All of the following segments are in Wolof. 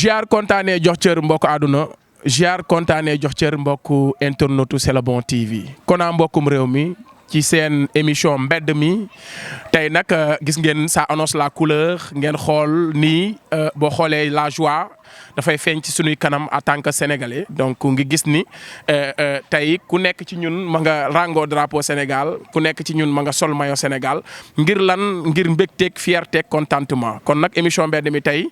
ziar kontaanee jox cër mbokk àdduna ziar kontaanee jox cër mbokk internetu C'est le bon TV konaa mbokkum réew mi ci seen émission mbedd mi tey nag gis ngeen ça annonce la couleur ngeen xool nii boo xoolee la joie dafay feeñ ci sunuy kanam en tant que sénégalais donc ngi gis ni tey ku nekk ci ñun ma nga rango drapeau Sénégal ku nekk ci ñun ma nga sol maillot Sénégal ngir lan ngir mbégteeg fierté contentement kon nag émission mbedd mi tey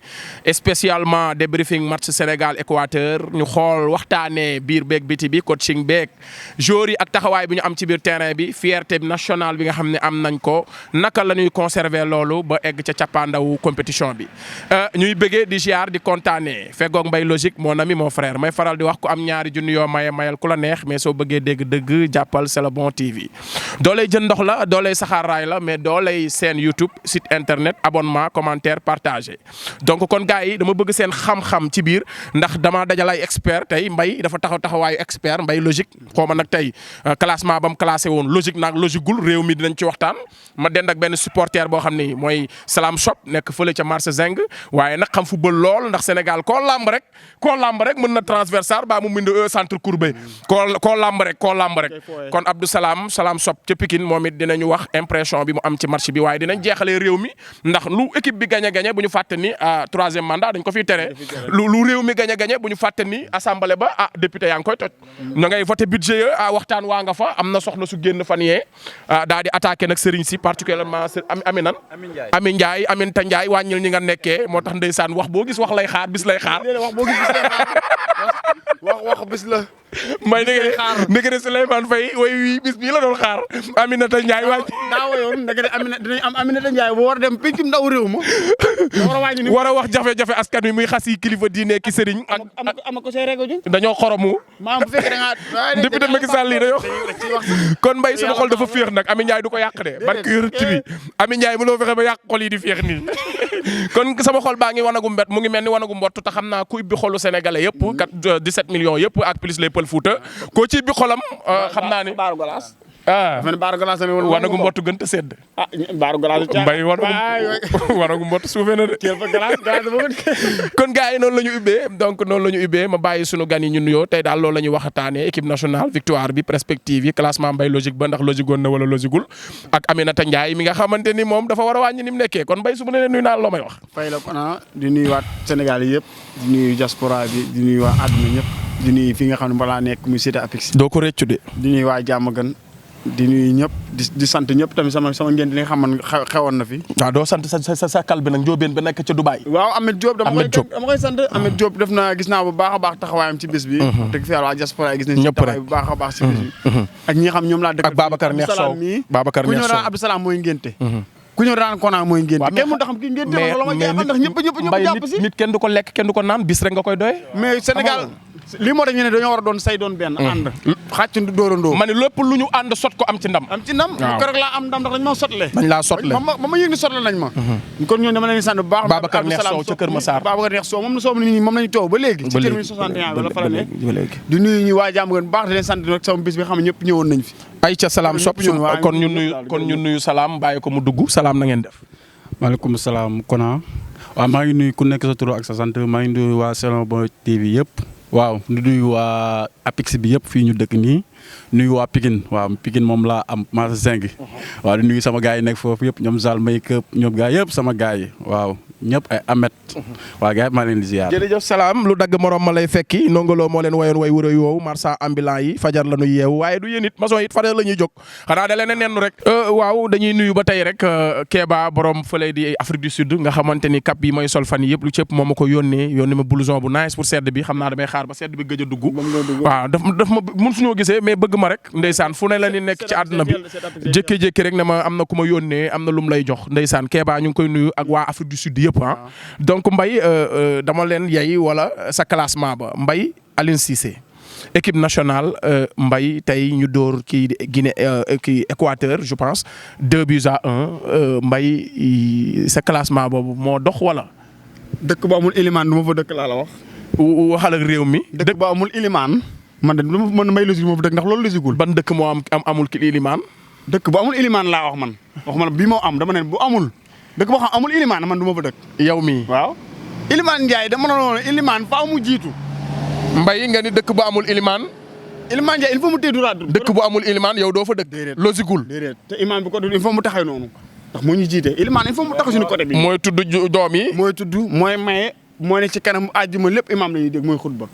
spécialement débriefing match Sénégal Équateur ñu xool waxtaanee biir beeg biti bi coaching beeg joueurs yi ak taxawaay bi ñu am ci biir terrain bi fierté nationale bi nga xam ne am nañ ko naka la ñuy conserver loolu ba egg ca cappaandawu compétition bi ñuy bëggee di ziar di kontaanee feggoog Mbaye Logique mon ami mon frère may faral di wax ku am ñaari junni yoo mayal ku la neex mais soo bëggee dégg dëgg jàppal C'est le bon TV dooley jën ndox la dooley saxaar raay la mais dooley seen YouTube site internet abonnement commentaire partagé donc kon gars yi dama bëgg seen xam-xam ci biir ndax dama dajal ay expert tey Mbaye dafa taxawaayu expert Mbaye Logique xaw ma nag tey classement ba mu classé woon logique naag logique gul réew mi dinañ ci waxtaan ma dend ak benn supporter boo xam ni mooy Salam Shop nekk fële ca marché Zeng waaye nag xam football lool ndax Sénégal koo lamb rek mën na transversal ba mu bind centre courbé koo lamb rek kon Abdou Salam Shop ca Pikine moom it dinañu wax impression bi mu am ci match bi waaye dinañ jeexalee réew mi ndax lu équipe bi gagné bu ñu fàtte ni troisième mandat dañ ko fiy tere lu réew mi gagné bu ñu fàtte ni assemblée ba député yaa ngi koy toj ña ngay voté budget waxtaan waa nga fa am na soxna su génn fan yee daal di attaqué nag sëriñ si particulièrement Ami Ndiaye Aminta Ndiaye wàññil ñi nga nekkee moo tax ndeysaan wax boo gis wax lay xaar bis lay xaar wax bis la may ndeke ne Souleymane Faye way wi bis bii la doon xaar Aminata Ndiaye wàññi daa wayoon ndeke ne dinañ am Aminata Ndiaye bu war a dem pencum ndaw réew ma war a wax jafe-jafe askan wi muy xas yi kilifa diine ki sëriñ ak am ko say régo ji dañoo xoromu maam bu fekkee da nga député Macky Sall yi dañoo kon Mbaye sunu xol dafa féex nag Ami Ndiaye du ko yàq de barke yërëti bi Ami Ndiaye mënoo fexe ba yàq xol yi di féex nii kon sama xol baa ngi wanagu mbet mu ngi mel ni wanagu mbott te xam naa ku ibbi xolu sénégalais yëpp kat 17 millions yëpp ak plus les Pël Fouta koo ci ibbi xolam xam naa ni baaru glace baaru glace wanagu mbott gën a sedd baaru glace Mbaye wanagu mbott suufee na de kon gars yi noonu la ñu ubbee donc noonu la ñu ubbee ma bàyyi sunu gan yi ñu nuyoo tey daal loolu la ñuy waxtaanee équipe nationale victoire bi perspective yi classement Mbaye Logique ba ndax logique woon na wala logiqueul ak Aminata Ndiaye mi nga xamante ni moom dafa war a wàññi ni mu nekkee kon Mbaye su ma nee nuyu naa loo may wax fay la kona di nuyuwaat Sénégal yi yëpp di nuyu diaspora bi di nuyu waa àdduna ñëpp di nuyu fi nga xam ne balaa nekk muy cité Apix doo ko réccu de di nuyu waa jàmm gën di nuyu ñëpp di sant ñëpp tamit sama ngeen li nga xam ne xewoon na fi. waaw doo sant sa kal bi nag Njóobeen ba nekk ca Dubaay. waaw Ahmed Diop dama koy sant Ahmed Diop def na gis naa bu baax a baax taxawaayam ci bés bi. dëgg fi yàlla waa diaspora gis nañ ci taxawaay bu baax a baax ci bés bi. ak ñi xam ñoom laa dëkk. ak Babacar Neex Sow Babacar Neex Sow ku ñëw daan Abdou Salam mooy ngénte. ku ñëw daan Kona mooy ngénte. kenn mënut a xam ki ngénte wala ma jaaxal ndax ñëpp jàpp si. nit kenn du ko lekk kenn du ko naan bis rek nga koy doy. mais Sénégal lii moo tax ñu ne dañoo war a doon say doon benn ànd xàcc dóorandoo ma ne lépp lu ñu ànd sot ko am ci ndam keroog laa am ndam ndax dañ ma sotle dañ laa sotle ba ma yëg ni sotle nañ ma kon ñoo dama leen sant bu baax Babacar Neex Sow ca Kër Massar Babacar Neex Sow moom na soob nit ñi moom lañu toog ba léegi ci termine 61 bi la fa la nekk di nuyu ñu waa jàmm gën baax di leen sant nag sama bis bi xam ne ñëpp ñëwoon nañ fi ay ca Salam Shop kon ñu nuyu Salam bàyyi ko mu dugg Salam na ngeen def maaleykum salaam Kona waaw maa ngi nuyu ku nekk sa tur ak sa sant maa ngi nuyu waa C'est le bon TV yëpp waaw di nuyu waa Apix bi yëpp fii ñu dëkk nii nuyu waa Pikine waaw Pikine moom laa am marché Zeng waaw di nuyu sama gars yi nekk foofu yëpp ñoom Zal Make-up ñoom gars yëpp sama gars yi waaw ñëpp ay amet waaw gars yi maa leen di ziar. jërëjëf Salam lu dagg morom ma lay fekki nongoloo moo leen wayoon way wuré woowu marchand ambulant yi fajar la ñu yeewu waaye du yéen it maçon it fajar la ñuy jóg xanaa da leen a nenn rek waaw dañuy nuyu ba tey rek Kéba borom fële di Afrique du Sud nga xamante ni cap yi mooy sol fan yi yëpp lu cëpp moom ma ko yónnee ma blouson bu nice pour sedd bi xam naa damay xaar ba sedd bi gëj a dugg waaw daf ma mun suñoo gisee mais bëgg ma rek ndeysaan fu ne la ni nekk ci àdduna bi jékki-jékki rek ne ma am na ku ma yónnee am na lu mu lay jox ndeysaan Kéba ñu ngi koy nuyu ak waa Afrique du Sud yëpp donc Mbaye dama leen yey wala sa classement ba Mbaye Aliou Cissé équipe nationale Mbaye tey ñu dóor kii Guinée kii Équateur je pense 2-1 Mbaye sa classement boobu moo dox wala. dëkk ba amul ilimaan du ma fa dëkk laa la wax. waxal ak réew mi. dëkk ba amul ilimaan man de du ma mën Mbaye Logique moo fa dëkk ndax loolu logiqueul. ban dëkk moo amul ki ilimaan. dëkk bu amul ilimaan laa wax man waxuma bii moo am dama ne bu amul dëkk boo xam amul ilimaan man du ma fa dëkk. yow mii waaw. Iliman Ndiaye dama noonu Iliman faaw mu jiitu. Mbaye nga ni dëkk bu amul ilimaan. Iliman Ndiaye il faut mu téye dëkk bu amul ilimaan yow doo fa dëkk. déedéet logiqueul. déedéet te imaam bi ko il faut mu taxaw noonu. ndax moo ñu jiite Iliman il faut mu taxaw suñu côté bi. mooy tudd doom yi. mooy tudd mooy maye moo ne ci kanam àjjuma lépp imaam la ñuy dégg mooy xutba.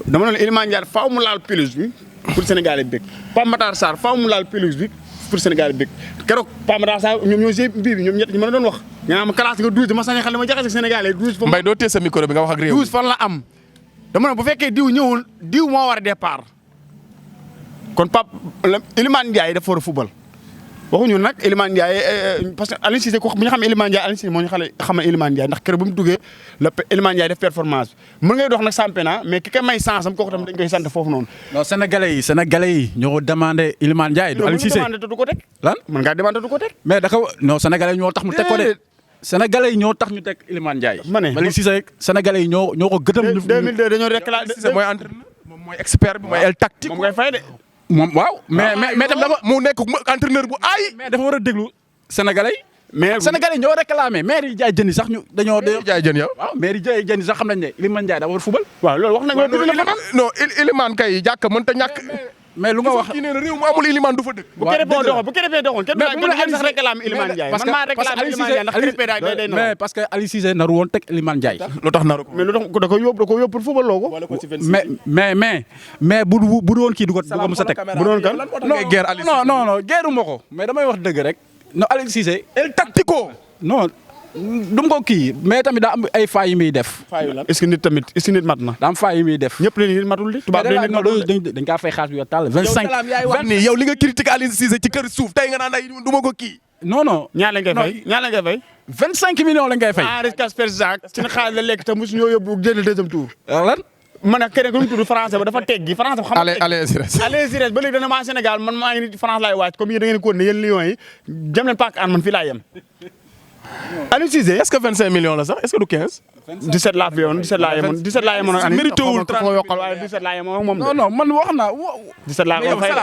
dama noonu Iliman Ndiaye faaw mu laal pelouse bi pour Sénégal yi bëgg Pape Matar Sarr faaw mu laal pelouse bi pour Sénégal yi bëgg keroog Pape Matar Sarr ñoom ñoo see bii bi ñoom ñett ñi mën a doon wax. nga xam classe nga 12 dama sañ xel dama jaxase Sénégal yi 12. Mbaye doo tee sa micro bi nga wax ak réew 12 fan la am. dama ne bu fekkee diw ñëwul diw moo war a départ kon Pape Iliman Ndiaye dafa war a football waxuñu nag Iliman Ndiaye parce que Aliou Cissé bu ñu xam Iliman Ndiaye Aliou Cissé moo ñu xamal Iliman Ndiaye ndax keroog bu mu duggee la Iliman Ndiaye def performance mën ngay dox nag championnat mais ki ka may chance am kooku tam dañ koy sant foofu noonu. non sénégalais yi ñoo demandé Iliman Ndiaye. du Aliou Cissé demandé te du ko teg. lan mën ngaa demandé du ko teg. mais da ko non sénégalais yi ñoo tax mu teg ko de. sénégalais yi ñoo tax ñu teg Iliman Ndiaye. ma ne Aliou Cissé sénégalais yi ñoo ko gëtam. 2002 dañoo réclamé. Cissé mooy entraîneur moom mooy expert bi mooy el tactique. moom ngay fay de. moom waaw mais tam dafa mu nekk entraîneur bu aay. mais dafa war a déglu sénégalais yi. mais sénégalais yi ñoo réclamé maire yi jaay jën yi sax ñu dañoo. jaay jën yow. waaw maire yi jaay jën yi sax xam nañ ne Iliman Ndiaye dafa war fubal. waaw loolu wax nañ ko. non Iliman kay jàkk mënta ñàkk. mais lu nga wax kii nee na réew mu amul Iliman du fa dëkk. bu Krépin doxoon kenn du sax réclame Iliman Ndiaye. man maa réclame Iliman Ndiaye ndax Krépin day mais parce que Aliou Cissé naru woon teg Iliman Ndiaye. lu tax naru ko. mais lu tax da ko yóbbu pour football loo ko. mais bu doon kii du ko mës a teg. bu doon kan non guerre ma ko mais damay wax dëgg rek. non Aliou Cissé el tactico. non du ma ko kii mais tamit daa am ay failles yi muy def. est-ce que nit mat na. daa am failles yi muy def. ñëpp leen nit matul di. tubaab leen nit matul dañ kaa fay xaalis bi yor tàll 25. yow li nga critique Aliou Cissé ci kër suuf tey nga naan ay du ma ko kii. non. ñaar lañ koy fay. 25 millions lañ koy fay. Henri Casper Jacques ci xaalis la lekk te mosu ñoo yóbbu jël deuxième tour. lan. man ak keneen ku ñu tudd français ba dafa teggi français ba xam nga. allez Sires ba léegi dana maa Sénégal man maa ngi ni France laay wàcc comme yéen da ngeen ko ne yéen Lions yi jëm leen paak an man fii laa yem. Aliou Cissé est-ce que 25 millions la sax est-ce que du 15. 17 laa fi yoon 17 laa yemoon 17 laa yemoon ak ani mérité wul ko yokkal waaye 17 laa yemoon ak moom non man wax naa 17 laa ko fay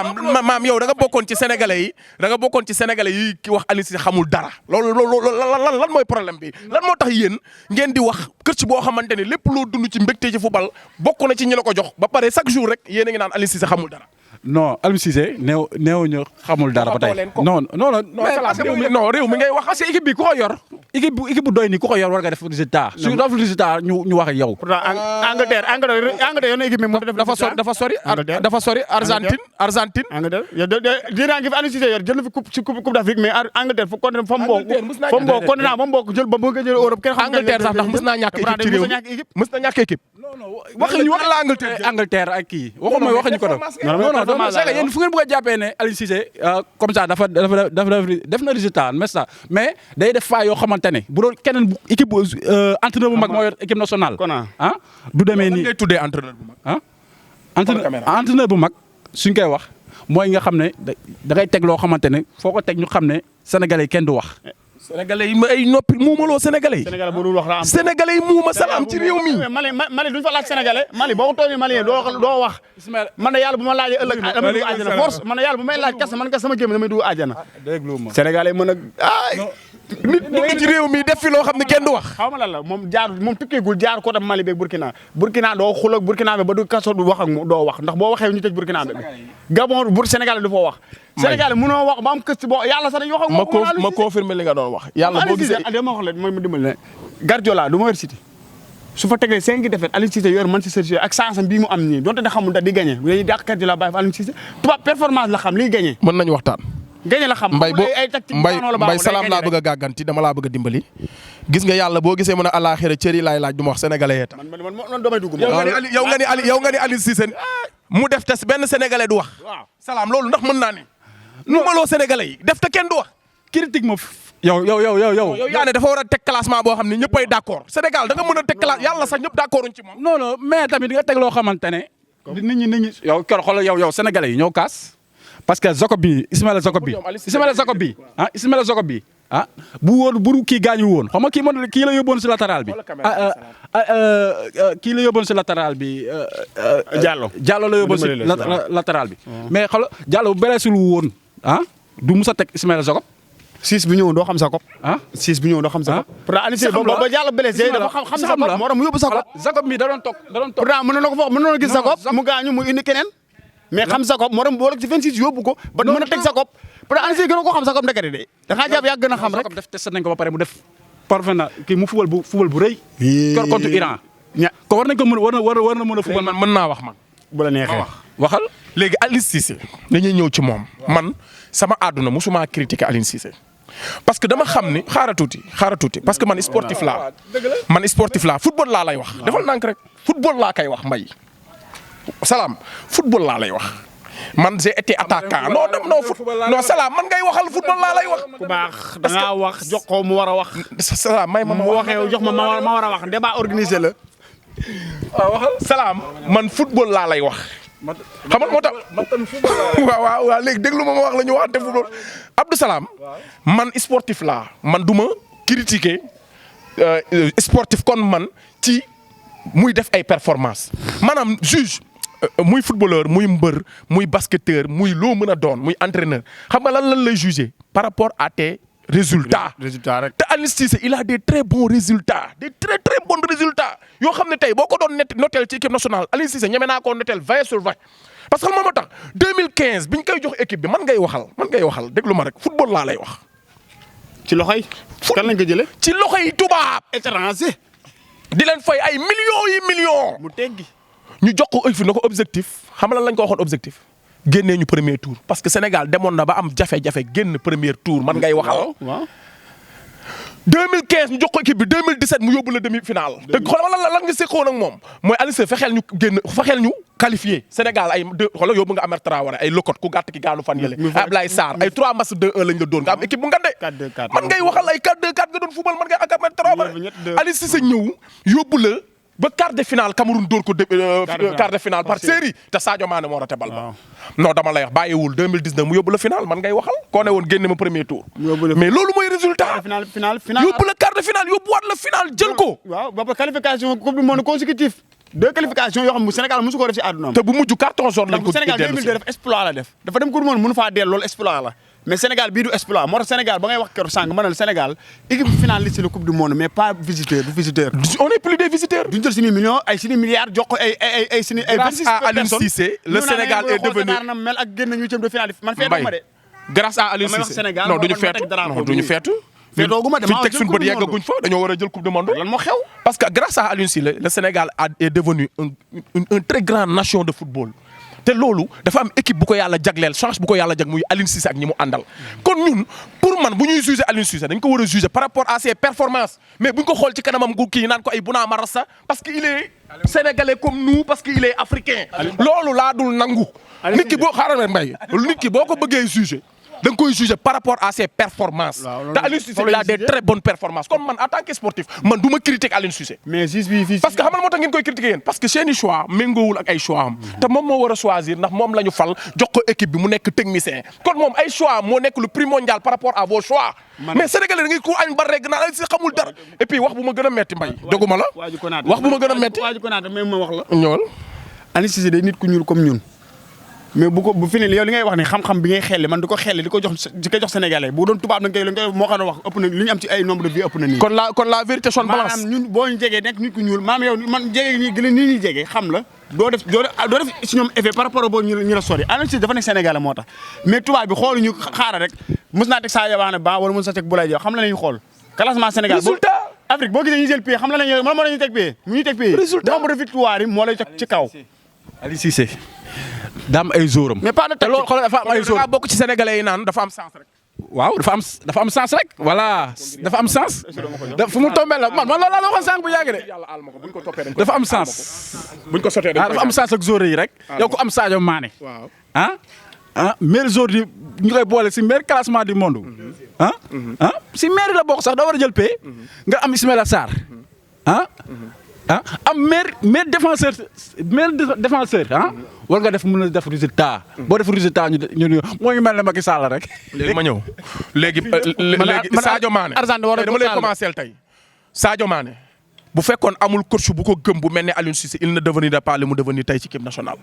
maam yow da nga bokkoon ci sénégalais yi ki wax Aliou Cissé xamul dara loolu lan mooy problème bi lan moo tax yéen ngeen di wax kër boo xamante ne lépp loo dund ci mbégte ci football bokk na ci ñi la ko jox ba pare chaque jour rek yéen a ngi naan Aliou Cissé xamul dara. non Aliou Cissé néew ñu xamul dara ba tey non réew mi ngay wax parce que équipe bi ku ko yor équipe bu doy ni ku ko yor war nga def résultat su def résultat ñu wax ak yow. pourtant Angleterre yoon équipe bi moom dafa sori Argentine Angleterre dinaa ngi fi Aliou Cissé yor jël na fi coupe d'Afrique mais Angleterre fu continent fa mu bokk continent ba mu bokk jël ba mu jël Europe kenn xam Angleterre sax ndax mës naa ñàkk équipe ci réew mës na ñàkk équipe waxuñu wax la Angleterre ak kii waxuma waxuñu ko non c'est que yéen fu ngeen bëgg a jàppee ne Aliou Cissé comme ça dafa def na résultat mais day def faa yoo xamante ne bu doon keneen bu équipe bu entraîneur bu mag moo yor équipe nationale du demee nii ngay tuddee entraîneur bu mag entraîneur bu mag suñ koy wax mooy nga xam ne da ngay teg loo xamante ne foo ko teg ñu xam ne sénégalais kenn du wax. sénégalais yi ay noppi muumaloo sénégalais yi. sénégalais bu dul wax la am. sénégalais yi muuma salaam ci réew mi. Mali duñ fa laaj sénégalais Mali boo ko tooñee Mali doo wax. man de yàlla bu ma laajee ëllëg damay dugg àjjana force man de yàlla bu may laaj kese man kese sama gémmiñ damay dugg àjjana. sénégalais yi mën a nit dugg ci réew mi def fi loo xam ne kenn du wax. xaw ma lan la moom tukkeegul jaar ko tam Mali beeg Burkina doo xuloo ak Burkina bi ba du kaso du wax ak doo wax ndax boo waxee ñu tëj Burkina bi Gabon Sénégal du fa wax. Sénégal mënoo wax ba am kës boo yàlla sax dañuy wax ak ma confirmer li nga doon wax. yàlla boo gisee dama wax la mooy ma dimbali ne Guardiola du ma yor City su fa tegee 5 défaites Aliou Cissé yor Manchester City ak sansam bii mu am nii donte ne xamul da di gagné dañuy dàq Guardiola bàyyi fa Aliou Cissé tubaab performance la xam liy gagné. mën nañu waxtaan. gagné la xam mbay salaam laa bëgg a gàgganti dama laa bëgg a dimbali. gis nga yàlla boo gisee mën a àllaaxira cër yi laay laaj du ma wax sénégalais yee tax. man damay dugg yow nga ni Aliou Cissé mu def te benn sénégalais du wax. salaam loolu ndax mën naa ne. nu maloo sénégalais yi def te kenn du wax. critique ma yow yaa ne dafa war a teg classement boo xam ne ñëppay d'accord Sénégal da nga mën a teg classe yàlla sax ñëpp d'accord ci moom. non mais tamit nga teg loo xamante ne. nit ñi yow kër xoolal yow sénégalais yi ñoo kaas. parce que Ismaïla Jacob bi bu kii gaañu woon xam nga kii la yóbboon si latéral bi. kii la yóbboon si latéral bi. Diallo la yóbboon si latéral bi. mais xoolal Diallo bu blessé woon du mus a teg Ismaïla Jacob 6 bi ñëw doo xam sa kopp. ah 6 bi ñëw doo xam sa kopp. pourtant Aliou Cissé ba Diallo blessé dafa xam sa kopp moo tax mu yóbbu sa kopp. Jacob mi da doon toog pourtant mën na ko fa mën na gis sa kopp mu gaañu mu indi keneen. mais xam sa kopp moo tax mu boole ci 26 yóbbu ko ba mën a teg sa kopp pourtant Aliou Cissé gën a ko xam sa kopp ndekete de da ngaa jàpp yaa gën a xam rek. Jacob def testé nañ ko ba pare mu def parfait na kii mu fubal bu rëy. kor contre Iran. ko war nañ ko mën war na mën a fubal man mën naa wax man. bu la neexee waxal. léegi Aliou Cissé dañuy ñëw ci moom man sama àdduna musuma critiquer Aliou Cissé parce que dama xam ni xaara tuuti parce que man sportif laa football laa lay wax. defal nànk rek football laa koy wax mbay. salaam football laa lay wax man j'ai été attaquant non salaam man ngay waxal football laa lay wax. ku baax da ngaa wax jox ko mu war a wax. salaam may ma waxee jox ma war a wax débat organisé la. waaw waxal salaam man football laa lay wax. xam nga moo tax waaw léegi déglu ma wax la ñu waxante football Abdou Salam man sportif laa man du ma critiquer sportif kon man ci muy def ay performance maanaam juge muy footballeur muy mbër muy basketteur muy loo mën a doon muy entraîneur xam nga lan lay juger par rapport à tes résultats rek te Aliou Cissé il a des très bons résultats yoo xam ne tey boo ko doon notel ci équipe nationale Aliou Cissé ñeme naa koo notel 20 sur 20 parce que xam nga moo tax 2015 biñ koy jox équipe bi man ngay waxal déglu ma rek football laa lay wax. ci loxoy. kan lañ ko jëlee. ci loxoy tubaab. étranger. di leen fay ay millions. mu teggi. ñu jox ko fi na ko objectif xam nga lan lañ ko waxoon objectif. génnee ñu premier tour parce que Sénégal demoon na ba am jafe-jafe génn premier tour man ngay waxal. waaw 2015 ñu jox ko équipe bi 2017 mu yóbbu la demi-finale. te xoolal lan nga seqoon ak moom mooy Aliou Cissé fexeel ñu qualifié Sénégal ay xoolal yóbbu nga Amer Traoré ay Lokot ku gàtt ki gaanu fan yële. Ablaye Sarr ay 3 matchs 2-1 lañ la doon nga am équipe bu ngande. 4-2-4 man ngay waxal ay 4-2-4 nga doon football man ngay ak Amer Traoré. Aliou Cissé ñëw yóbbu la. ba quart de finale Cameroun dóor ko quart de finale par série te Sadio Mané moo rate bal ba non dama lay wax bàyyiwul 2019 mu yóbbu la finale man ngay waxal koo ne woon génne ma premier tour mais loolu mooy résultat finale yóbbu la quart de finale yóbbuwaat la finale jël ko waaw ba qualification coupe du monde consécutif 2 qualifications yoo xam ne Sénégal mosu ko def ci àdduna te bu mujj carton jaune lañ ko Sénégal 2002 def exploit la def dafa dem coupe du monde mënu faa dellu loolu exploit la mais Sénégal bii du exploit moo tax Sénégal ba ngay wax keroog sànq ma ne la Sénégal équipe finaliste la coupe du monde mais pas visiteur du visiteur. on est plus des visiteurs. duñ jël suñu millions ay suñu milliards jox ko ay suñu. ay 26 personnes grâce à Aliou Cissé le Sénégal est devenu na mel ak génn ñu jëm de finale man feetoo ma de. grâce à Aliou Cissé non duñu feetu feetoo gu ma de fi ñu teg suñu bët yeggaguñ fa dañoo war a jël coupe du monde. lan moo xew. parce que grâce à Aliou Cissé le Sénégal est devenu une très grande nation de football. te loolu dafa am équipe bu ko yàlla jagleel chance bu ko yàlla jag muy Aliou Cissé ak ñi mu àndal kon ñun pour man bu ñuy juger Aliou Cissé dañ ko war a juger par rapport à ses performances mais bu ñu ko xool ci kanamam gu kii naan ko ay Bouna Marassa parce que il est sénégalais comme nous parce que il est africain. loolu laa dul nangu. nit ki boo xaaral mbay nit ki boo ko bëggee juger da nga koy juger par rapport à ses performances. te Aliou Cissé il a des très bonnes performances comme man en tant que sportif man du ma critiquer Aliou Cissé. mais juge bi fii parce que xam nga moo tax ngeen koy critiquer yéen parce que seeni choix méngoowul ak ay choix am. te moom moo war a choisir ndax moom la ñu fal jox ko équipe bi mu nekk technicien kon moom ay choix moo nekk le primordial par rapport à vos choix. mais sénégalais da ngay ko añ ba rek naan Aliou Cissé xamul dara et puis wax bu ma gën a metti mbay. doguma la wax bu ma gën a metti waaju ko naata même ma wax la. ñëwal. Aliou Cissé day nit ku ñuul comme ñun. mais bu fi ne yow li ngay wax ni xam-xam bi ngay xelli man di ko jox sénégalais bu doon tubaab nañ koy moo xam ne wax ëpp na li ñu am ci ay nombre de vie ëpp na nii. kon la vérité sonne balance. maanaam ñun boo ñu jegee nekk nit ku ñuul maanaam yow man jege ñi gën a nii ñuy jege xam la doo def si ñoom effet par rapport boo ñu la sori Aliou Cissé dafa nekk sénégalais moo tax mais tubaab bi xooluñu xaaral rek mos naa teg saa yoo ne ba wala mos na teg bu lay jox xam la nañu xool classement Sénégal résultat Afrique boo gisee ñu jël pied xam la nañu moo lañu teg pied mu ñuy teg pied nombre de victoire yi moo lay teg ci kaw Aliou Cissé daam ay jouram mais pas de te loolu xoolal dafa am ay jouram dafa bokk ci sénégalais yi naan dafa am sens rek. waaw dafa am sens rek. voilà dafa am sens. fu mu tombé la man loolu laa la waxoon sànq bu yàgg de. dafa am sens. buñ ko sotee dafa am sens ak joueurs yi rek. yow ko am Sadio Mané. waaw meilleur joueur di ñu koy boole si meilleur classement du monde. si meilleur la bokk sax da war a jël pay. nga am Ismaïla Sarr. am meilleur défenseur war nga def mën a def résultat. boo def résultat ñu mooy mel ne Macky Sall rek. léegi ma ñëw léegi Sadio Mané Argentine war dama lay commencer tey Sadio Mané bu fekkoon amul coach bu ko gëm bu mel ne Aliou Cissé il ne devenir pas li mu devenir tey ci équipe nationale.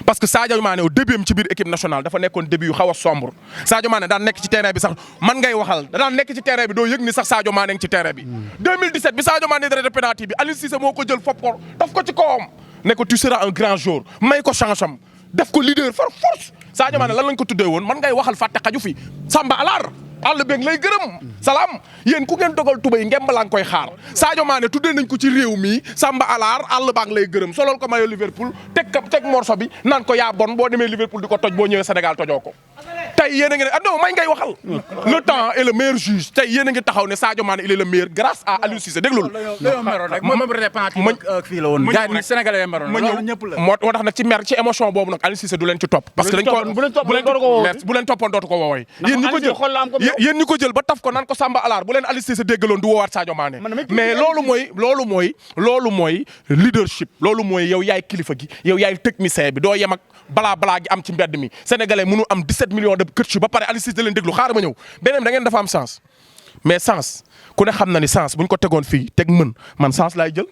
parce que Sadio Mané au début am ci biir équipe nationale dafa nekkoon début yu xaw a sombre Sadio Mané daan nekk ci terrain bi sax man ngay waxal daan nekk ci terrain bi doo yëg ni sax Sadio Mané ngi ci terrain bi. 2017 bi Sadio Mané dara de penalty bi Aliou Cissé moo ko jël fopp ko daf ko ci kawam ne ko tu seras un grand joueur may ko chance am def ko leader par force Sadio Mané lan lañ ko tuddee woon man ngay waxal fàtte xaju fi Samba Alar. àll beeg lay gërëm salaam yéen ku ngeen dogal tubay ngemb laa ngi koy xaar Sadio Mané tuddee nañ ko ci réew mi Samba Alar àll baag lay gërëm solol ko mayo Liverpool teg morso bi naan ko yaa bon boo demee Liverpool di ko toj boo ñëwee Sénégal tojoo ko. tey yéen a ngi ne non may ngay waxal le temps est le meilleur juge tey yéen a ngi taxaw ne Sadio Mané il est le meilleur grâce à Aliou Cissé déglul. moo tax nag ci mer ci émotion boobu nag Aliou Cissé du leen ci topp. parce que dañ ko bu leen toppoon dootu ko woowee yéen ñi ko jël ba taf ko naan ko Samba Alar bu leen Aliou Cissé déggaloon du woowaat Sadio Mané mais loolu mooy leadership loolu mooy yow yaay kilifa gi yow yaay technicien bi doo yem ak balaa gi am ci mbedd mi sénégalais mënu am 17 millions de coach ba pare Aliou Cissé da leen déglu xaaral ma ñëw beneen da ngeen dafa am sens mais sens ku ne xam na ni sens bu ñu ko tegoon fii teg man sens laay jël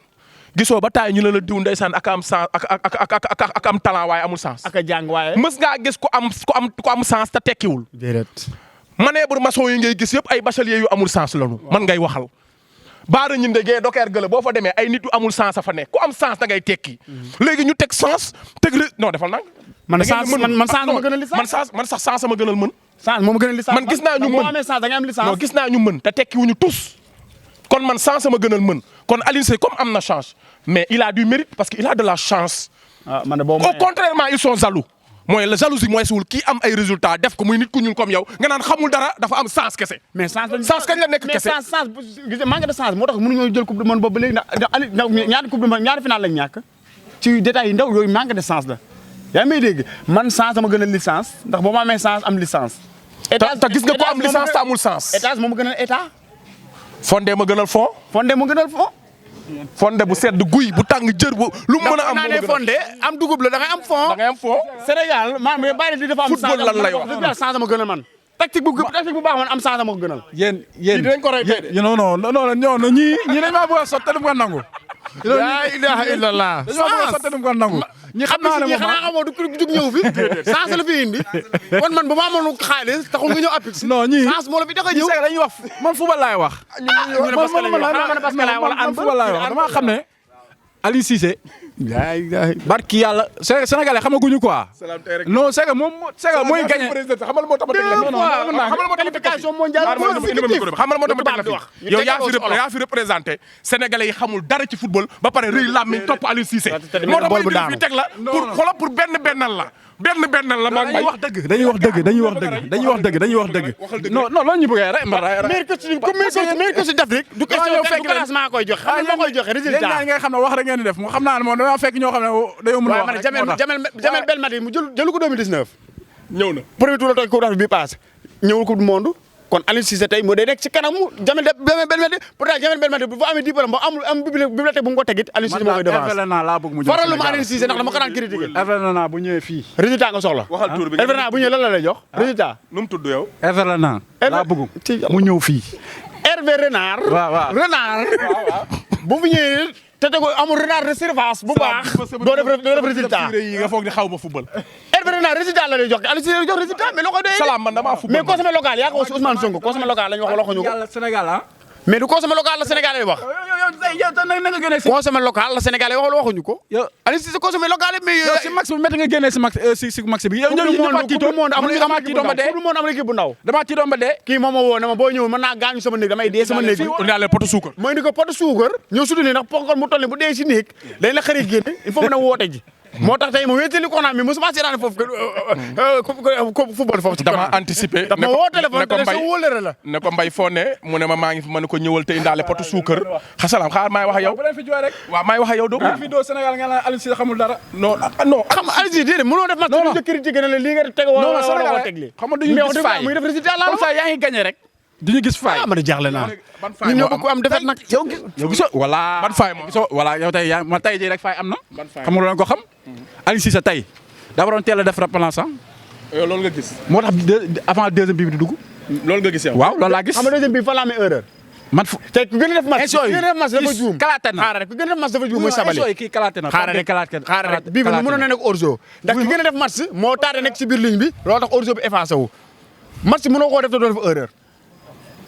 gisoo ba taay ñu ne la diw ndeysaan ak am sens ak am talent waaye amul sens. ak a jàng waaye. mës ngaa gis ku am sens te tekkiwul. déedéet. manœuvre maçon yi ngay gis yëpp ay bachelier yu amul sens lañu. man ngay waxal. baara ñinde gee dokeer gëla boo fa demee ay nit yu amul sens a fa nekk ku am sens da ngay tekki. léegi ñu teg sens teg non defal nag. man sens ma gënal licence man sax sens ma gënal mën. sens moom gënal licence man gis naa ñu mën boo amee sens da ngay am licence. non gis naa ñu mën te tekkiwuñu tous. kon man sens ma gënal mën kon Aliou Cissé comme am na chance mais il a du mérite parce que il a de la chance. Au contrairement ils sont jaloux. mooy la jalousie mooy siwul kii am ay résultats def ko muy nit ku ñuul comme yow nga naan xamul dara dafa am sens kese. mais sens kañ la nekk kese. mais sens manque de sens moo tax mënuñoo jël coupe du monde boobu ba léegi ndax ñaari coupe du monde ñaari final lañ ñàkk ci détails yi ndaw yooyu manque de sens la. yaa ngi may dégg man sens dama gën a licence ndax boo ma amee sens am licence. te gis nga ko am licence te amul sens. état moom ma gënal état. fondé ma gënal fond. fondé ma gënal fond. fondé bu sedd guy bu tàng jër bu lu mu mën a am ndax fondé am dugub la da ngay am fond. da ngay am fond. Sénégal maanaam bàyyi di dafa am. football lan lay wax sens ma gënal man. tactique bu baax man am sens ma ko gënal. yéen dañ ko roy tey de. non ñii dañ maa bëgg a sotti ko nangu. laa ilaha illallah. dañ maa bëgg a sotti ko nangu. ñi xam naa ne moom xanaa xamoo du jug ñëw fi. sens la fi indi. kon man bu ma amoon xaalis taxul nga ñëw APIX. non ñii sens moo la fi tax a ñëw. dañuy wax man football laay wax. man football laay wax dama xam ne Aliou Cissé. barki yàlla Sénégalais xamaguñu quoi. non c'est que moom mooy gagné. xamal moo tax ma teg la qualification mondiale xamal moo tax ma teg la fi yow yaa fi représenté Sénégalais yi xamul dara ci football ba pare rëy làmmiñ topp Aliou Cissé moo tax ma fi teg la pour bennal la maa ngi wax dëgg dañuy wax dëgg non loolu ñu bëggee rek meilleur coach d'Afrique du question fekk classement koy joxe xam nga moo koy joxe résultat nga xam ne wax rek ngeen di def mu xam naa ne moom dama fekk ñoo xam ne dañoo mën a wax Jamel Belmadi mu jëlu ko 2019 ñëw na premier tour la toog coupe d'Afrique bi passé ñëwul coupe du monde kon Aliou Cissé tey moo day nekk ci kanamu Jamel Belmadi pourtant Jamel Belmadi bu fa amee diplôme ba am bibliothèque bu mu ko tegit Aliou Cissé moo koy devance faralu ma Aliou Cissé ndax dama ko daan critiquer Everlana bu ñëwee fii résultat nga soxla waxal tour bi Everlana bu ñëwee lan la lay jox résultat nu mu tudd yow Everlana laa bëgg mu ñëw fii Hervé Renard bu fi ñëwee te tegu amul renard de surface bu baax doo def résultat yi nga foog ni xaw ma football Hervé Renard résultat la lay jox Aliou Cissé lay jox résultat mais loo koy doyee salaam man damaa football mais consommé local yaa ko wax Ousmane Sonko consommé local lañ wax waxuñu ko Sénégal mais du consommé local la Sénégalais wax consommé local la Sénégalais waxuñu ko Aliou Cissé consommé local mais si max bi métti nga génnee si max bi yow coupe du monde amul équipe bu ndaw dama ci doon ba dee kii moom ma woo ne ma boo ñëw mën naa gaañu sama néeg damay dee sama néeg bi undaale poto suukar mooy ni ko poto suukar ñëw suduni ndax ponkal mu toll ni bu dee si néeg dañ la xëri génne il faut mu ne woote ji moo tax tey ma wéetali ko naan mi mosuma seetaan foofu football foofu ci dama anticiper dama woo téléphone te sa wóolëre la ne ko mbay foo ne mu ne maa ngi fi ma ne ko ñëwal te indaale poto suukar xasalaam xaar maay wax ak yow bu leen fi jooy rek waaw maay wax ak yow doo fi doo Sénégal nga naan Aliou Cissé xamul dara non xam Aliou Cissé déedéet mënoo def match ñu critiquer ne la lii nga teg wala wala teg lii xam nga duñu gis faay muy def résultat la comme ça yaa ngi gagné rek duñu gis faay man jaaxle naa ñun ñoo ko am defet nag yow gisoo voilà ban faay moom gisoo voilà yow tey ma tey ji rek faay am na xam nga loolu ko xam Aliou Cissé tey daa waroon teel a def remplaçant loolu nga gis moo tax avant deuxième bi di dugg loolu nga gis yow waaw loolu laa gis xam nga deuxième bi fa la amee erreur man te ku gën a def match Instant ku gën a def match dafa juum. kalaate na xaaral rek ku gën a def match dafa juum mooy Sabali. kii kalaate na xaaral rek bii bi mënoon na nekk hors-jeu ndax ki gën a def match moo tardé nekk ci biir ligne bi loolu tax hors-jeu bi effacé wu match mënoo koo def te doo def erreur.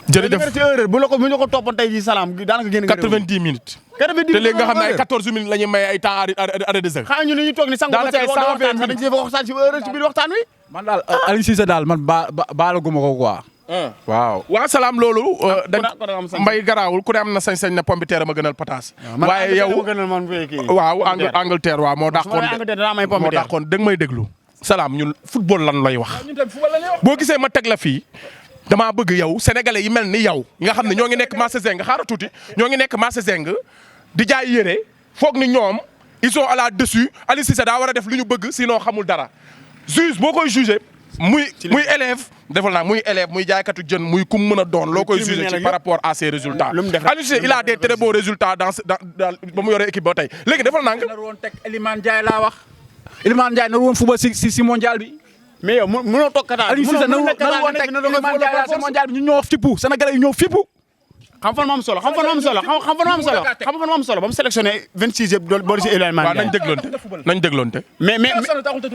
jërëjëf ci erreur bu la ko toppoon tey jii salaam daanaka génn nga 90 minutes. 90 te léegi nga xam ne ay 14 minutes la ñuy may ay temps arrêt de jeu. xanaa ñu ni ñu toog ni sangu ba seet waxtaan dañ ci waxtaan ci erreur ci biir waxtaan wi. man daal Aliou Cissé daal man baalaguma ko quoi. waaw. waa salaam loolu. mbay garaawul ku ne am na sañ-sañ ne pomme de terre ma gënal pataas. waaye yow waaw Angleterre waaw moo dàqoon dëgg may déglu. salaam ñun football lan lay wax. boo gisee ma teg la fii. damaa bëgg yow sénégalais yi mel ni yow nga xam ne ñoo ngi nekk marché Zeng xaaral tuuti ñoo ngi nekk marché Zeng di jaay yére foog ni ñoom ils sont à la dessus Aliou Cissé daa war a def lu ñu bëgg sinon xamul dara juge boo koy jugé muy élève defal naa muy élève muy jaaykatu jën muy kum mën a doon loo koy jugé ci par rapport à ses résultats Aliou Cissé il a des très bons résultats dans ba mu yoree équipe ba tey léegi defal naa nga woon teg Elimane Ndiaye laa wax Elimane Ndiaye nar woon football si mondial bi mais yow mënoo toog Qatar Aliou Cissé nar woon teg Elimane Ndiaye si mondial bi ñu ñoo fippu sénégalais yi ñoo fippu xam fan ma am solo ba mu sélectionné 26 yëpp boole si Elimane Ndiaye. waaw nañ dégloonte. mais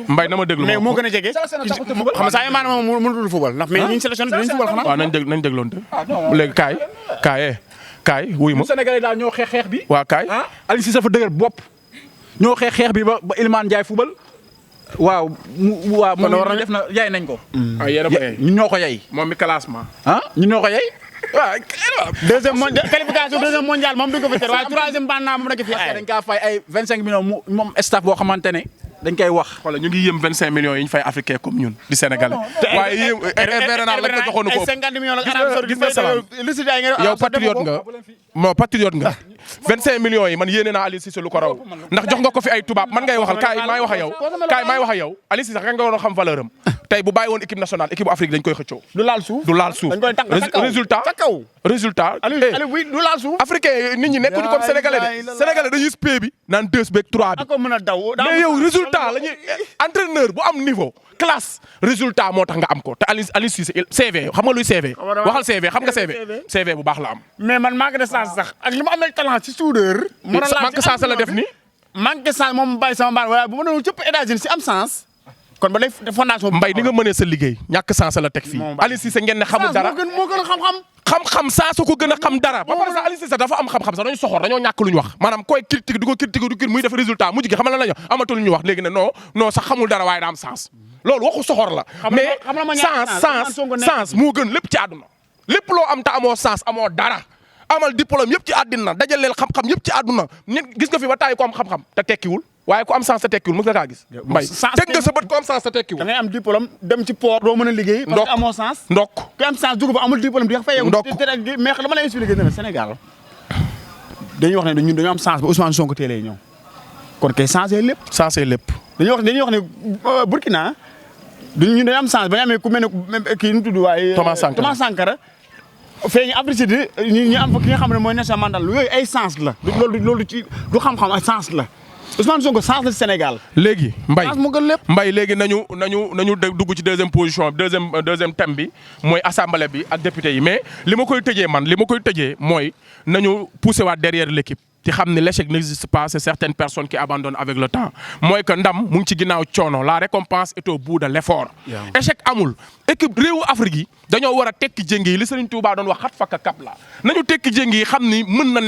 mbay na ma déglu mais moo gën a jege. xam nga saa yu maanaam mënatul football ndax mais ñi ñu sélectionné dinañ football xanaa. waaw nañ dégloonte. léegi kaay wuy ma. sénégalais daal ñoo xeex bi. waaw kaay. Aliou Cissé fa dëgër bopp ñoo xeex bi ba Elimane Ndiaye football. waaw moom def na yaay nañ ko. ñun ñoo ko yay. moom mi classement. ñun ñoo ko yay. waaw qualification deuxième mondial moom duñ ko fa tere waaye troisième baan naa moom nekk fii dañ kaa fay ay 25 millions moom staff boo xamante ne dañ koy wax. xoolal ñu ngi yëm 25 millions yi ñu fay africain comme ñun di sénégalais. waaye yéen RNA lañ ko joxoon ko. 50 millions la Arabie Saoudite gis nga salaam yow patriote nga 25 millions yi man yéene naa Aliou Cissé lu ko raw ndax jox nga ko fi ay tubaab man ngay waxal kaay maay wax ak yow Aliou Cissé nga war a xam valeur am tey bu bàyyi woon équipe nationale équipe Afrique dañ koy xëccoo. du laal suuf résultat du laal suuf. africain nit ñi nekkuñu comme sénégalais de sénégalais dañuy spé bi naan 2 beeg 3 bi. mais yow résultat la ñuy entraîneur bu am niveau classe résultat moo tax nga am ko te Aliou Cissé CV xam nga luy CV. waxal CV xam nga CV bu baax la am. mais man manque de sens sax ak li ma amee talent ci soudeur. manque de sens la def ni manque de sens moom bàyyi sama mbaar waaye bu ma doon cëpp États-Unis si am sens. kon ba léegi fondation bi. mbay ni nga mënee sa liggéey ñàkk sens la teg fii. Aliou Cissé ngeen ne xamul dara moo gën a xam-xam. xam-xam saa su ko gën a xam dara. ba pare sax Aliou Cissé dafa am xam-xam sax dañu soxor dañoo ñàkk lu ñu wax maanaam koy critique du ko muy def résultat mujj gi xam la nañu amatul lu ñu wax léegi ne non sax xamul dara waaye daa am sens. loolu waxu soxor la. mais sens moo gën lépp ci àdduna lépp loo am te amoo sens amoo dara amal diplôme yëpp ci àddina dajaleel xam-xam yëpp ci àdduna nit gis nga fi ba taay ko am xam-xam te tekkiwul waaye ku am sens te tekkiwul mos nga kaa gis. mbay teg nga sa bët ku am sens te tekkiwul. da ngay am diplôme dem ci port doo mën a liggéey. parce que amoo sens. ndokk ku am sens dugg ba amul diplôme di fay. ndokk mais dama lay expliquer ne Sénégal dañuy wax ne ñun dañoo am sens ba Ousmane Sonko teelee ñëw kon kay sensé lépp. sensé lépp. dañuy wax ne Burkina ñun dañoo am sens ba ñu amee ku mel ne kii nu mu tudd waaye. Thomas Sankara. feeñ Afrique Sud ñu am fa ki nga xam ne mooy Nelson Mandela yooyu ay sens la. loolu ci du xam-xam ay sens la. Ousmane Sonko sens la ci Sénégal. léegi Mbaye sens mu gën lépp. Mbaye léegi nañu dugg ci deuxième position deuxième thème bi mooy assemblée bi ak député yi mais li ma koy tëjee mooy nañu pousser waat derrière l'équipe ci xam ne l'échec n'existe pas c'est certaines personnes qui abandonnent avec le temps mooy que ndam mu ngi ci ginnaaw coono la récompense est au bout de l'effort. échec amul équipe réewu Afrique yi dañoo war a tekki jéngi yi li Serigne Touba doon wax xat fakka kap la nañu tekki jéngi yi xam ni mën na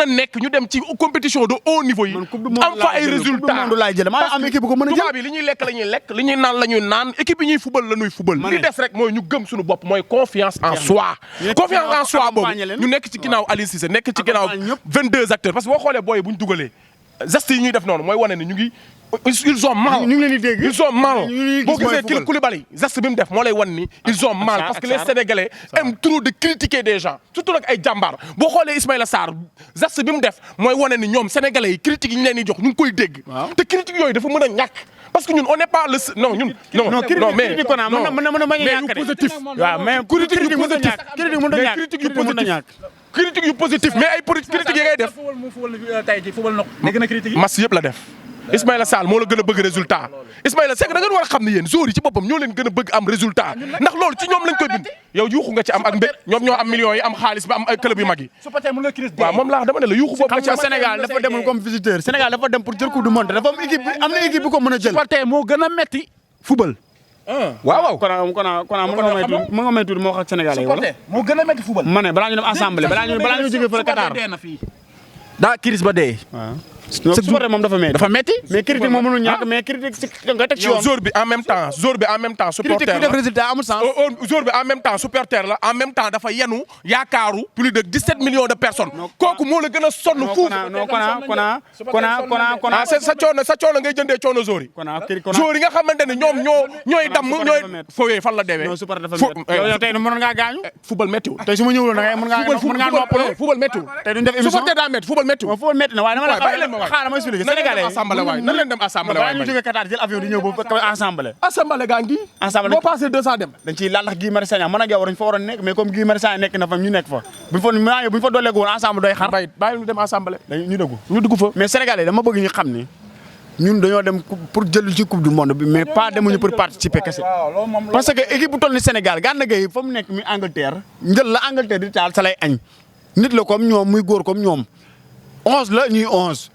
nekk ñu dem ci compétition de haut niveau yi. am fa ay résultats tubaab yi li ñuy lekk la ñuy lekk li ñuy naan la ñuy naan équipe yi ñuy fubal la ñuy fubal. li des rek mooy ñu gëm suñu bopp mooy confiance en soi. confiance en soi boobu ñu nekk ci ginnaaw Aliou Cissé nekk ci ginnaaw 22 acteurs parce que boo xoolee booy bu ñu dugalee gestes yi ñuy def noonu mooy wane ne ñu ngi. ils ont mal ñu ngi leen di dégg ils ont mal boo gisee Koulibaly geste bi mu def moo lay wan ni ils ont mal parce que les Sénégalais aiment trop de critiquer des gens surtout nag ay jàmbaar boo xoolee Ismaïla Sarr geste bi mu def mooy wane ni ñoom Sénégalais yi critiques yi ñu leen di jox ñu ngi koy dégg te critiques yooyu dafa mën a ñàkk parce que ñun on n'est pas le non ñun non mais yu positif waaw mais critique yu positif critique yu positif mais ay critique yi ngay def match yëpp la def Ismaïla Sarr moo la gën a bëgg résultat Ismaïla Seck da ngeen war a xam ne yéen joueurs yi ci boppam ñoo leen gën a bëgg am résultat ndax loolu ci ñoom lañ koy bind yow yuuxu nga ci am ak mbég ñoom ñoo am millions yi am xaalis ba am ay club yu mag yi waaw moom laa dama ne la yuuxu boobu nga ci am Sénégal dafa demul comme visiteur Sénégal dafa dem pour jël coupe du monde dafa am équipe am na équipe bu ko mën a jël supporter moo gën a metti football waaw mën nga may tuuti moo wax ak Sénégalais wala moo gën a metti football ma ne balaa ñu dem assemblée balaa ñu jógee fële Qatar daa crise ba dee supporter moom dafa metti mais critique moom mënul ñàkk mais critique si nga teg ci yoon jour bi en même temps supporter critique def résultat amul sens jour bi en même temps supporter la en même temps dafa yenu yaakaaru plus de 17 millions de personnes kooku moo la gën a sonn fuuf kona sa coono ngay jëndee coono jour yi jour yi nga xamante ne ñoom ñooy damm ñooy fowee fan la deewee yow tey mënoon ngaa gaañu football méttiwul tey su ma ñëwuloon da ngay mën ngaa noppaloo football méttiwul tey duñ def émission supporter daa métti football méttiwul football métti na waaye dama la xaaral ma expliqué Sénégalais assemblée waay nan leen dem assemblée waay ñu jógee Qatar jël avion di ñëw boobu assemblée assemblée gaa ngi assemblée boo passé 200 dem dañ ciy laal ndax Guy Marius Sagna man ak yow dañ fa war a nekk mais comme Guy Marius Sagna nekk na fa ñu nekk fa buñ fa dooleegu woon ensemble doy xar bàyyi ñu dem assemblée ñu dugg fa mais Sénégalais dama bëgg ñu xam ni ñun dañoo dem pour jël ci coupe du monde bi mais pas demuñu pour participer kese parce que équipe bu toll ni Sénégal Gana Gueye fa mu nekk mi Angleterre njël la Angleterre di taal sa lay añ nit la comme ñoom muy góor comme ñoom 11 la ñuy 11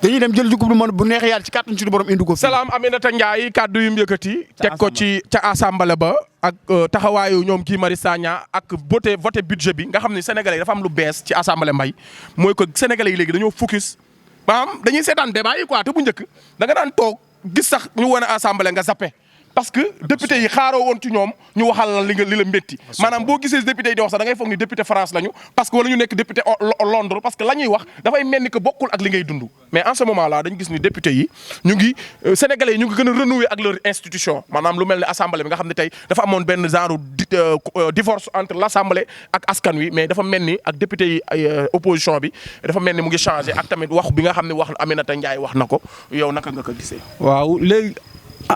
dañuy dem jël ci coupe du monde bu neexee yàlla ci kàttan ci borom indi ko. Salam Aminata Ndiaye kàddu yu mu yëkkati. teg ko ci ca assemblée ba. ak taxawaayu ñoom Guy Marius Sagna ak voté budget bi nga xam ne sénégalais yi dafa am lu bees ci assemblée mbay mooy que sénégalais yi léegi dañoo focus. maanaam dañuy seetaan débat yi quoi te bu njëkk da nga daan toog gis sax ñu wane assemblée nga zappé. parce que député yi xaaroo woon ci ñoom ñu waxal la li la métti maanaam boo gisee député yi di wax sax da ngay foog ni député France lañu parce que wala ñu nekk député Londres parce que la ñuy wax dafay mel ni que bokkul ak li ngay dund mais en ce moment là dañu gis ni député yi ñu ngi sénégalais yi ñu ngi gën a renouer ak leur institution maanaam lu mel ne assemblée bi nga xam ne tey dafa amoon benn genre divorce entre l' assemblée ak askan wi mais dafa mel ni ak député yi opposition bi dafa mel ni mu ngi changé ak tamit wax bi nga xam ne wax Aminata Ndiaye wax na ko yow naka nga ko gisee. waaw léegi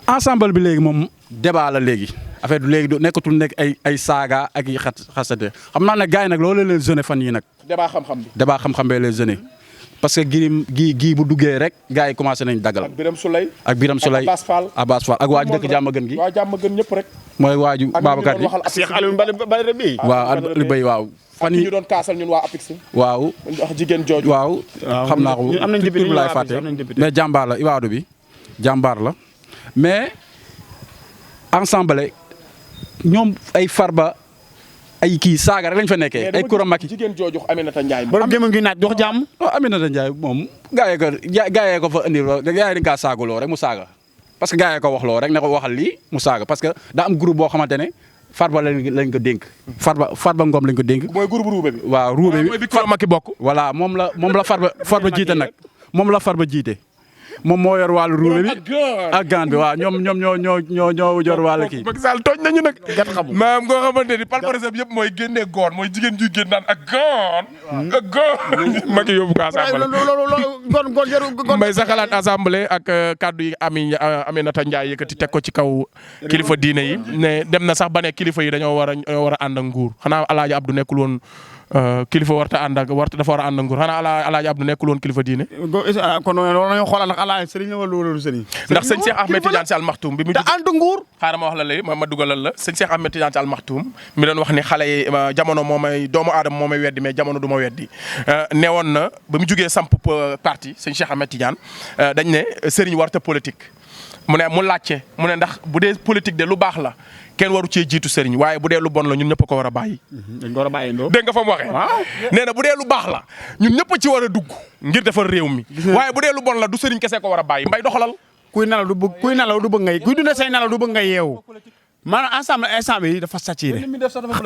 ensemble bi léegi moom débat la léegi affaire bi léegi nekkatul nekk ay saaga ak yi xasate xam naa ne gars yi nag loolu la leen jeune fan yi nag. débat xam-xam bi. débat xam-xam bee les jeunes parce que gii bu duggee rek gars yi commencé nañ daggal. ak Birame Souleye. Abass Fall ak waaju dëkk jàmm gën gi. waa jàmm gën ñëpp rek. mooy waaju Babacar gi. Cheikh Aliou Badara bi. waaw Aliou Bay waaw. fan yii ñu doon kaasal ñun waa APIX. waaw wax jigéen jooju. waaw xam naa ko am nañ député tur bi laay fàtte mais jàmbaar la Iwaadu bi jàmbaar la mais ensemble ñoom ay farba ay kii saaga rek lañ fa nekkee. ay kuréel mag yi jigéen jooju Aminata Ndiaye. borom gémmiñ gi naaj dox jàmm. Aminata Ndiaye moom gaa yee ko fa indi gaa yi dañ kaa saagaloo rek mu saaga parce que gaa yee ko wax loo rek ne ko waxal lii mu saaga parce que daa am groupe boo xamante ne farba lañ ko dénk. farba Ngom lañ ko dénk. mooy groupe ruube bi. waaw ruube bi mooy bi kuréel mag yi bokk. voilà moom la farba jiite nag moom la farba jiite. moom moo yor wàllu ruube bi ak gaan bi waaw ñoom ñoo yor wàllu kii. Macky Sall tooñ nañu nag. gàtt xamul maam ngoo xamante ni palmarès bi yëpp mooy génnee goon mooy jigéen juy génn naan ak gaan. ak gaan. Macky yóbbu ko assemblée. loolu may sa xalaat assemblée ak kaddu yi Aminata Ndiaye yëkkati teg ko ci kaw kilifa diine yi ne dem na sax ba ne kilifa yi dañoo war a ànd ak nguur xanaa Alaaji Abdou nekkul woon kilifa dafa war a ànd ak nguur xanaa Alaaji Abdou nekkul woon kilifa diine. kon loolu nañu xoolal ndax Alaaji sëriñ la wala loolu sëriñ. ndax sëñ Cheikh Ahmed Tidiane Sy Al Maktoum bi mu. te ànd nguur. xaaral ma wax la léegi ma dugalal la sëñ Cheikh Ahmed Tidiane Sy Al Maktoum mi doon wax ni xale yi jamono doomu aadama moo may weddi mais jamono du ma weddi newoon na ba mu jugee samp parti sëñ Cheikh Ahmed Tidiane dañ ne sëriñ warta politique mu laajte mu ne ndax bu dee politique de lu baax la kenn waru cee jiitu sëriñ waaye bu dee lu bon la ñun ñëpp ko war a bàyyi. dañ ko war a bàyyi ndoo. dégg nga fa mu waxee. waaw nee na bu dee lu baax la ñun ñëpp ci war a dugg ngir defar réew mi. waaye bu dee lu bon la du sëriñ kese ko war a bàyyi mbay doxalal. kuy nelaw du bëgg ngay kuy dundee say nelaw du bëgg ngay yeewu maanaam ensemble yi dafa saturé.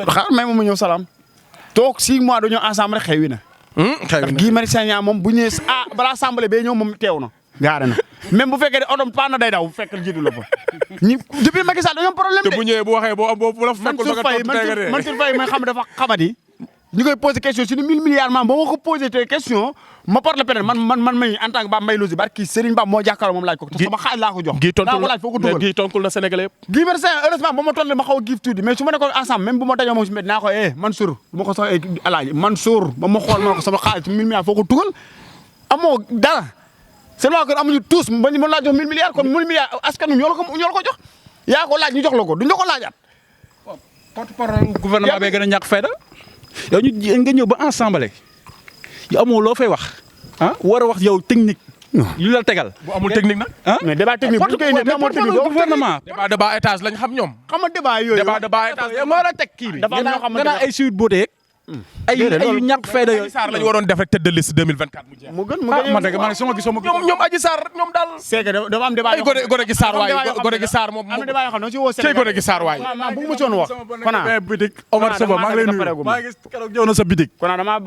xaaral may ma ñëw salaam. toog 6 mois dañoo ensemble rek xëy na. Guy Marius Sagna moom bu ñëwee balaa assemblée bee ñëw moom teew na. gaare na même bu fekkee ne oto paan na day daw bu fekkee jiitu la fa ñi depuis Macky Sall dañoo am problème de. te bu ñëwee bu waxee boo la fekkul da nga tontu Mansour Faye may xam dafa xamati ñu koy posé question si ni 1000 milliards maam boo ma ko posé te question ma porte le pénal man may en tant que Bamba Mbaye Lozi barki Serigne Ba moo jàkkaarloo moom laaj ko te sama xaalis laa ko jox. daa ko laaj foo ko dugal Guy tonkul na Sénégalais yëpp. Guy Marius Sagna heureusement ba ma toll ma xaw a giif tuuti mais su ma nekkoon ensemble même bu ma dajoo moom si mbedd naa ko Mansour bu ma ko sax Alaaji Mansour ba ma xool ma ko sama xaalis 1000 milliards foo ko dugal amoo dara seulement que amuñu tous ba ñu mën laa jox 1000 milliards kon 1000 milliards askan wi ñoo la ko jox yaa ko laaj ñu jox la ko duñ la ko laajaat. porte-parole gouvernement bee gën a ñàkk fayda yow nga ñëw ba ensemble yow amoo loo fay wax war a wax yow technique. li la tegal. bu amul technique nag. mais débat technique bu ñu koy indi amul technique doo gouvernement. débat étage lañ xam ñoom. xam nga débat yooyu. débat étage yow moo war a teg kii bi. dafa am ñoo xamante nga naan ay suite beauté ay ñàkk fayda yooyu. Adji Sarr lañ waroon def rek tête de liste 2024 mu jeex. mu gën man de man sama gisoo ma ñoom Adji Sarr ñoom daal. c'est que dafa am débat ay gone gi Sarr waay gone gi Sarr moom. am na débat yoo xam ne ci woo cey gone gi Sarr waay. bu mu soon wax Kona bitik Omar Soba maa ngi lay nuyu maa ngi gis keroog ñëw na sa bitik Kona dama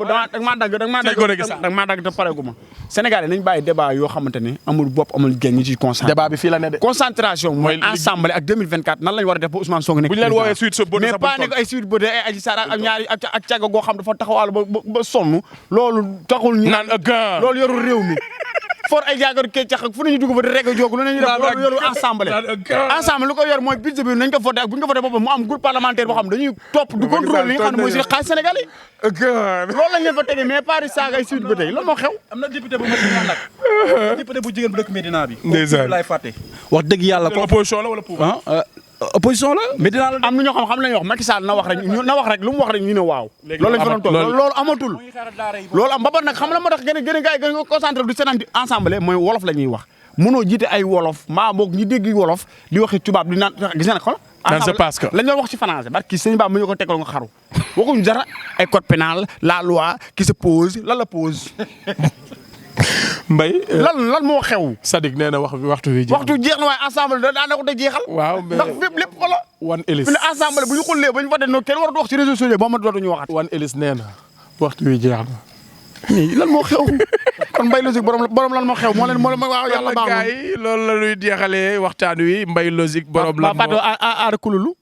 dagg te pareegu ma Sénégal nañ bàyyi débat yoo xamante ne amul bopp amul génn ñu ci concentré débat bi fii la ne de. concentration mooy ensemble ak 2024 nan lañ war a def ba Ousmane Sonko nekk bu ñu leen woowee suite sa mais pas ne ko ay suite bode ay Adji Sarr ak ñaari ak càgga goo xam dafa taxawal ba sonn loolu taxul ñu naan gan loolu yorul réew mi for ay jaagar kee cax ak fu nañu dugg fa di reg joogu lu nañu def loolu yorul ensemble lu ko yor mooy budget bi nañ ko voté ak bu ñu ko voté boppam mu am groupe parlementaire boo xam dañuy topp du contrôle li nga xam ne mooy si xaalis Sénégal yi loolu lañ leen fa tegee mais pas di saaga ay suite ba tey loolu moo xew am na député bu Medina nag député bu jigéen bu dëkk Medina bi lay fàtte wax dëgg yàlla ko opposition la wala pouvoir opposition la Medina la am na ñoo xam lañuy wax Macky Sall na wax rek lu mu wax rek ñu ne waaw loolu lañ fa doon toog loolu amatul loolu am ba ba nag xam la moo tax gën a gars yi gën a concentré du seetaan ensemble mooy wolof la ñuy wax mënoo jiite ay wolof maa boog ñi dégg wolof di waxi tubaab di naan gis nga xool naan c'est parce que lañ doon wax ci français barki sëñ Ba mu ñu ko tegal nga xaru waxuñu dara ay code pénal la loi qui se pose lan la pose Mbaye lan moo xew Sadik nee na waxtu wi jeex na waaye ensemble daa na ko da jeexal waaw mais ndax fépp lépp ko la Wan Elis fi ne ensemble bu ñu xullee ba ñu fa no kenn waratu wax ci réseaux sociaux boo ma dootuñu waxat Wan Elis nee na waxtu wi jeex na mais lan moo xew kon Mbaye Logique borom lan moo xew moo leen waaw yàlla baax na loolu la ñuy jeexalee waxtaan wi Mbaye Logique borom lan moo aada kululu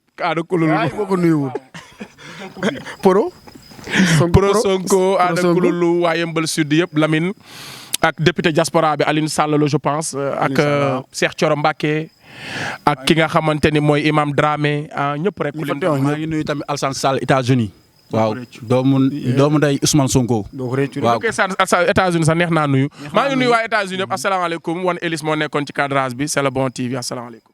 waay boo ko nuyuwul Poro Sonko aada kululu waa Yeumbeul Sud yëpp Lamine ak député diaspora bi Aline Sall la je pense ak Cheikh Thioro Mbacké ak ki nga xamante ni mooy Imam Dramé ñëpp rek maa ngi nuyu tamit Alassane Sall États-Unis waaw doomu nday Ousmane Sonko waaw États-Unis sax neex naa nuyu maa ngi nuyu waa États-Unis yëpp asalaamaaleykum Wan Elis moo nekkoon ci cadrage bi c'est le bon TV asalaamaaleykum